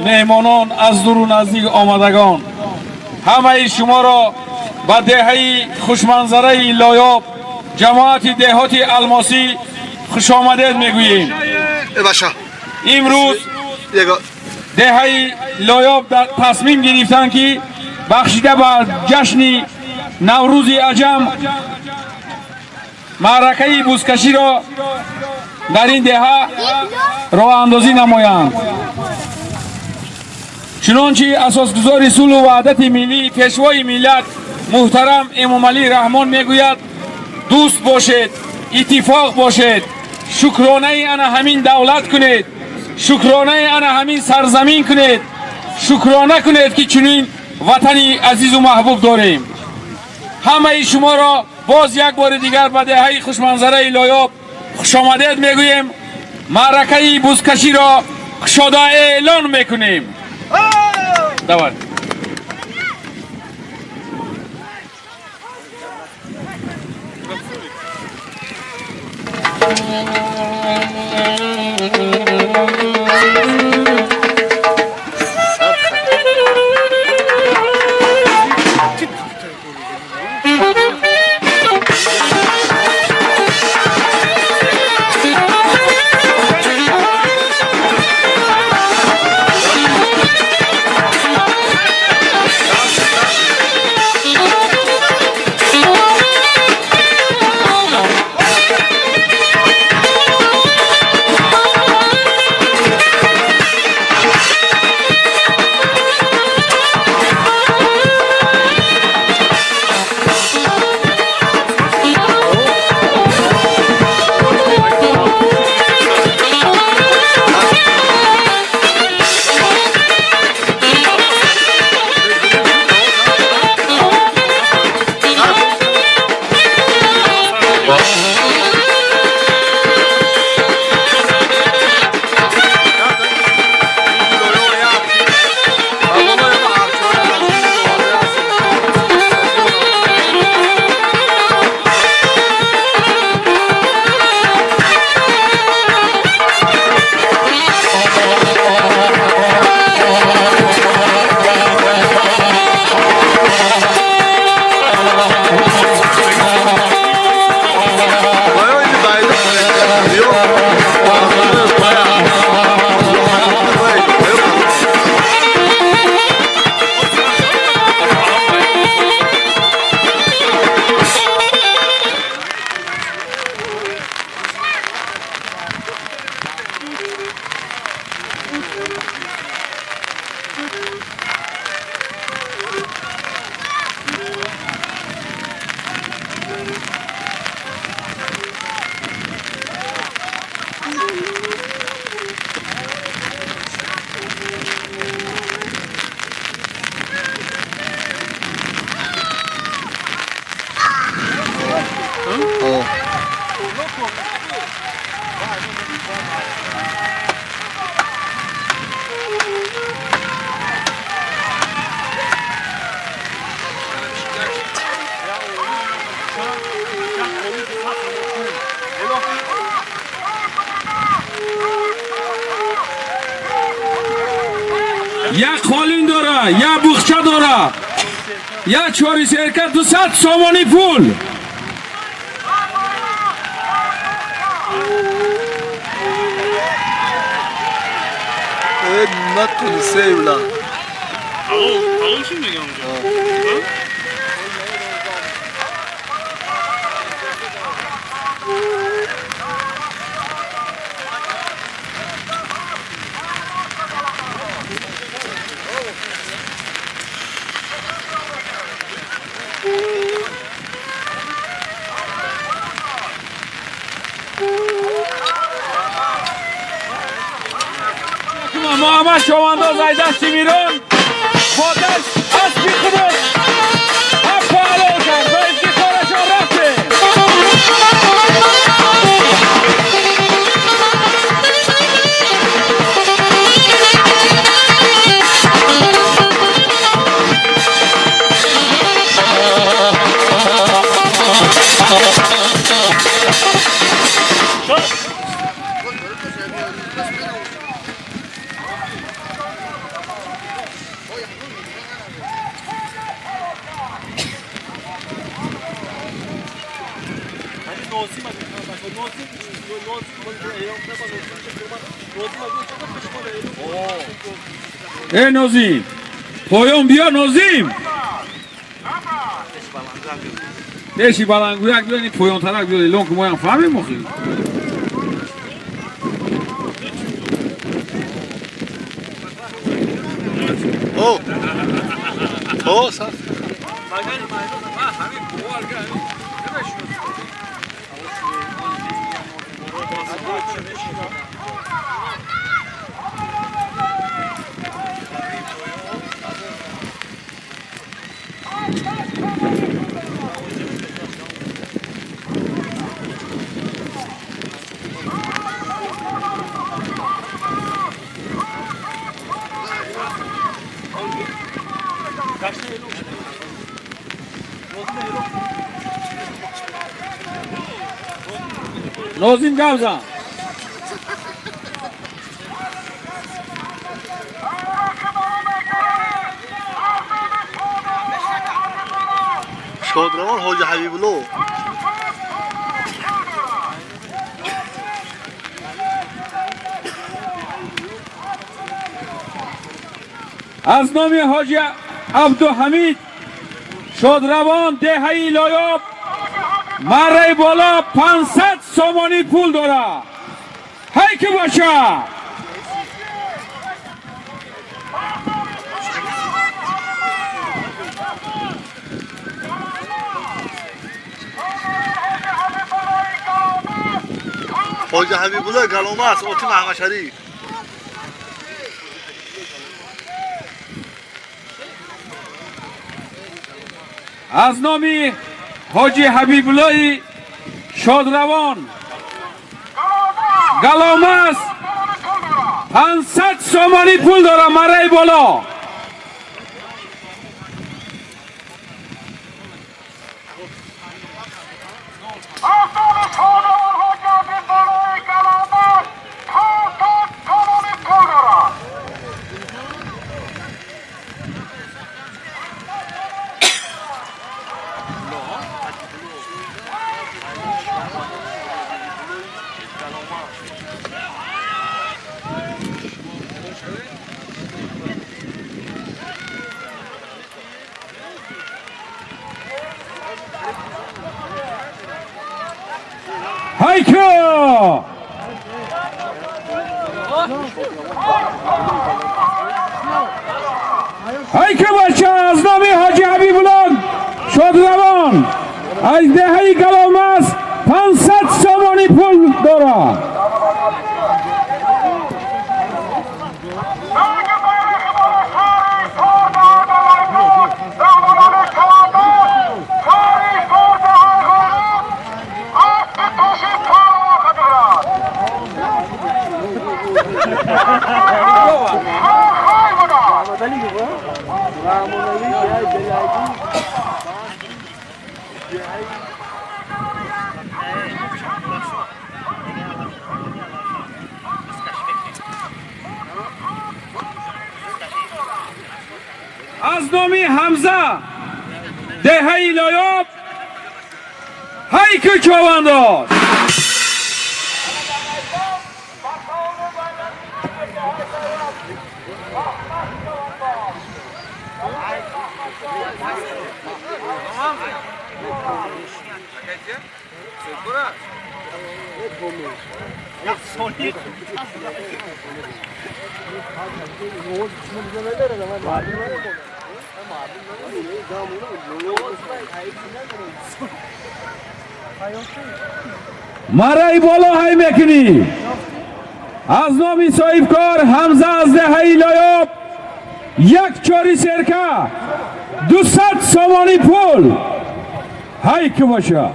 Меҳмонон аз дуру наздик омадагон, ҳамаи шуморо ба деҳаи хушманзараи Лоёб, ҷамоати деҳоти Алмосӣ хушомадед мегӯем. Имрӯз деҳаи Лоёб тасмим гирифтанд, ки бахшида ба ҷашни Наврӯзи Аҷам маъракаи бузкаширо дар ин деҳа роҳандозӣ намоянд. Чунончи асосгузори сулҳу ваҳдати миллӣ, пешвои миллат муҳтарам Эмомалӣ Раҳмон мегӯяд: дӯст бошед, иттифоқ бошед, шукронаи ана ҳамин давлат кунед, шукронаи ана ҳамин сарзамин кунед, шукрона кунед, ки чунин ватани азизу маҳбуб дорем. Ҳамаи шуморо боз як бори дигар ба деҳаи хушманзараи Лоёб хушомадед мегӯем. Маъракаи бузкаширо кушода эълон мекунем. Давай. Як қолин дора, як буғча дора, як чори серка 200 сомонӣ пул. Натонисте юла. Алло, алло, чӣ мегам онҷо? Муҳаммад Шомандоз ай дасти Мирон бо даст аспи худаш ҳаппа ҳалол кард ва ифтихорашон рафте. Эй Нозим, поён биё Нозим. Пеши балангӯяк биё, ин поёнтарак биё, элон ки моям фаҳмем охи. О! О, саф. Нозим гап зан. Шодравон Ҳоҷи Ҳабибулло. Аз номи Ҳоҷи Абдуҳамид шодравон деҳаи Лоёб марраи боло 500 сомонӣ пул дора. Ҳай ки боша. Ҳоҷи Ҳабибулло Галомас оти Маҳмадшариф. Аз номи Ҳоҷи Ҳабибуллои шодравон Галомас 500 сомонӣ пул дора марраи боло. Hayko! Hayko бача аз номи Ҳоҷи Ҳабибулло шодравон аз деҳаи Галомас 500 сомонӣ пул дора. Аз номи Ҳамза деҳаи Лоёб ҳайку човандоз. Марраи боло ҳай мекунӣ. Аз номи соҳибкор Ҳамза аз деҳаи Лоёб як чори серка 200 сомонӣ пул. Ҳай ки боша.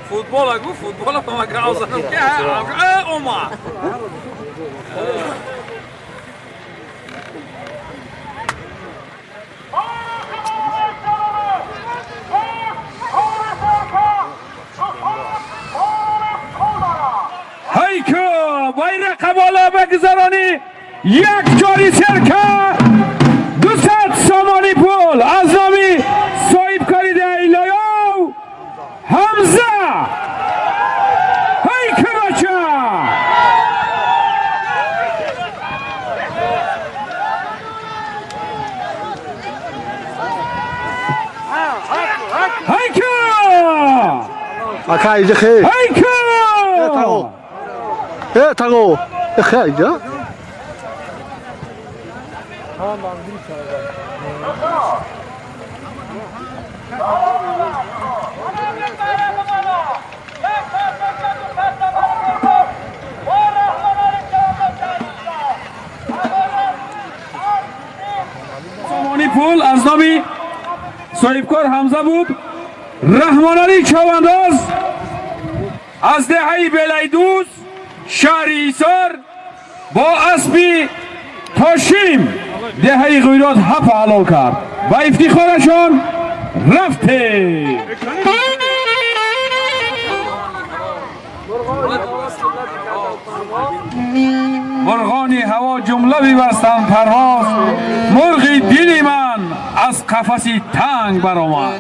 Футбола гу футбола ба гав занам ки ома. Ҳайку байрақа боло бигзаронӣ як ҷори серка 200 сомонӣ пул аз номи соҳибкори Дейлоёв Ҳамза. Ҳайку бача! Ҳайку! Ака иҷа хе. Ҳайку! Таго. Э таго. Хе иҷа. Сомонӣ пул аз номи соҳибкор Ҳамза буд. Раҳмоналӣ Чавандоз аз деҳаи Белайдуз шаҳри Ҳисор бо аспи Тошим деҳаи Ғуйрот ҳафа ҳалол кард. Ба ифтихорашон рафтем. Мурғони ҳаво ҷумла бибастанд парвоз, мурғи дили ман аз қафаси танг баромад.